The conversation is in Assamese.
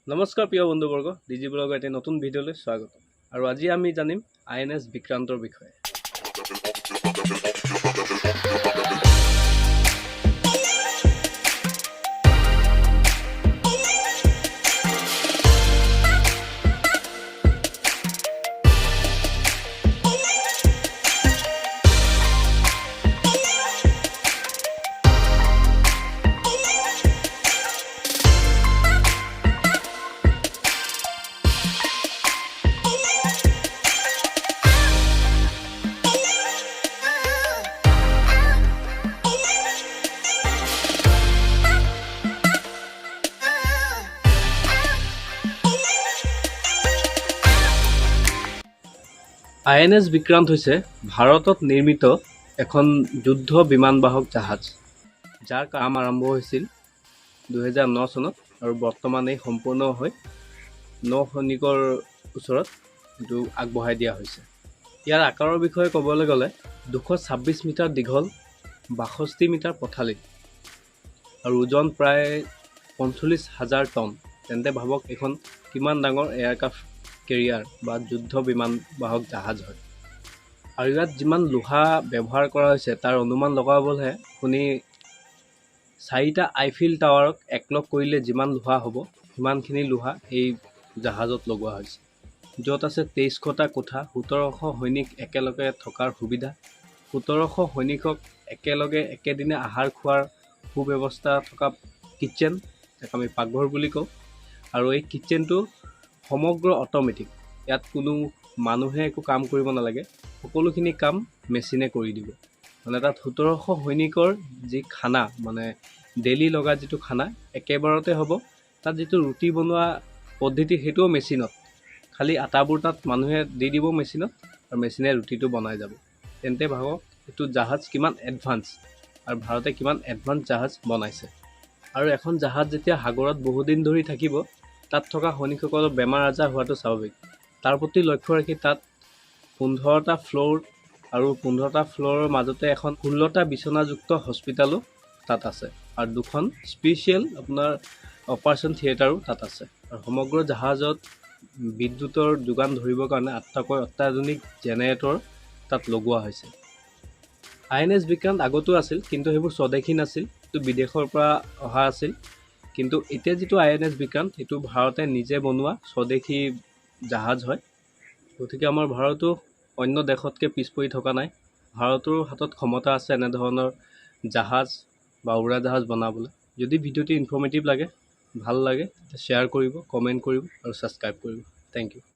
নমস্কাৰ প্ৰিয় বন্ধুবৰ্গ, ডিজি ব্লগৰ এটি নতুন ভিডিঅ'লৈ স্বাগতম। আৰু আজি আমি জানিম আইএনএছ বিক্ৰান্তৰ বিষয়ে। আইএনএছ বিক্ৰান্ত হৈছে ভাৰতত নিৰ্মিত এখন যুদ্ধ বিমানবাহক জাহাজ, যাৰ কাম আৰম্ভ হৈছিল 2009 চনত আৰু বৰ্তমান এই সম্পূৰ্ণ হৈ নৌ সৈনিকৰ ওচৰত এইটো আগবঢ়াই দিয়া হৈছে। ইয়াৰ আকাৰৰ বিষয়ে ক'বলৈ গ'লে 226 মিটাৰ দীঘল, 62 মিটাৰ পথালি আৰু ওজন প্ৰায় 45,000 টন। তেন্তে ভাবক, এইখন কিমান ডাঙৰ এয়াৰক্ৰাফ্ট কেৰিয়াৰ বা যুদ্ধ বিমানবাহক জাহাজ হয়। আৰু ইয়াত যিমান লোহা ব্যৱহাৰ কৰা হৈছে, তাৰ অনুমান লগাবলৈহে আপুনি চাৰিটা আইফিল টাৱাৰক একলগ কৰিলে যিমান লোহা হ'ব, সিমানখিনি লোহা এই জাহাজত লগোৱা হৈছে, য'ত আছে 2300টা কোঠা, 1700 সৈনিক একেলগে থকাৰ সুবিধা, 1700 সৈনিকক একেলগে একেদিনে আহাৰ খোৱাৰ সুব্যৱস্থা থকা কিটচেন, যাক আমি পাকঘৰ বুলি কওঁ। আৰু এই কিটচেনটো সমগ্ৰ অট'মেটিক। ইয়াত কোনো মানুহে একো কাম কৰিব নালাগে, সকলোখিনি কাম মেচিনে কৰি দিব। মানে তাত 1700 সৈনিকৰ যি খানা, মানে ডেইলি লগা যিটো খানা, একেবাৰতে হ'ব। তাত যিটো ৰুটি বনোৱা পদ্ধতি, সেইটোও মেচিনত। খালি আটাবোৰ তাত মানুহে দি দিব মেচিনত আৰু মেচিনে ৰুটিটো বনাই যাব। তেন্তে ভাবক, এইটো জাহাজ কিমান এডভান্স আৰু ভাৰতে কিমান এডভান্স জাহাজ বনাইছে। আৰু এখন জাহাজ যেতিয়া সাগৰত বহুদিন ধৰি থাকিব, তাত থকা সৈনিকসকলৰ বেমাৰ আজাৰ হোৱাটো স্বাভাৱিক। তাৰ প্ৰতি লক্ষ্য ৰাখি তাত 15টা ফ্ল'ৰ আৰু 15টা ফ্ল'ৰৰ মাজতে এখন 16টা বিচনাযুক্ত হস্পিটেলো তাত আছে আৰু দুখন স্পেচিয়েল আপোনাৰ অপাৰেশ্যন থিয়েটাৰো তাত আছে। আৰু সমগ্ৰ জাহাজত বিদ্যুতৰ যোগান ধৰিবৰ কাৰণে আঠটাকৈ অত্যাধুনিক জেনেৰেটৰ তাত লগোৱা হৈছে। আইএনএছ বিক্ৰান্ত আগতো আছিল, কিন্তু সেইবোৰ স্বদেশী নাছিল, সেইটো বিদেশৰ পৰা অহা আছিল। কিন্তু এতিয়া যিটো আইএনএছ বিক্ৰান্ত, সেইটো ভাৰতে নিজে বনোৱা স্বদেশী জাহাজ হয়। গতিকে আমাৰ ভাৰতো অন্য দেশতকৈ পিছ পৰি থকা নাই। ভাৰতৰো হাতত ক্ষমতা আছে এনেধৰণৰ জাহাজ বা উৰাজাহাজ বনাবলৈ। যদি ভিডিঅ'টো ইনফৰ্মেটিভ লাগে, ভাল লাগে, শ্বেয়াৰ কৰিব, কমেণ্ট কৰিব আৰু ছাবস্ক্ৰাইব কৰিব। Thank U.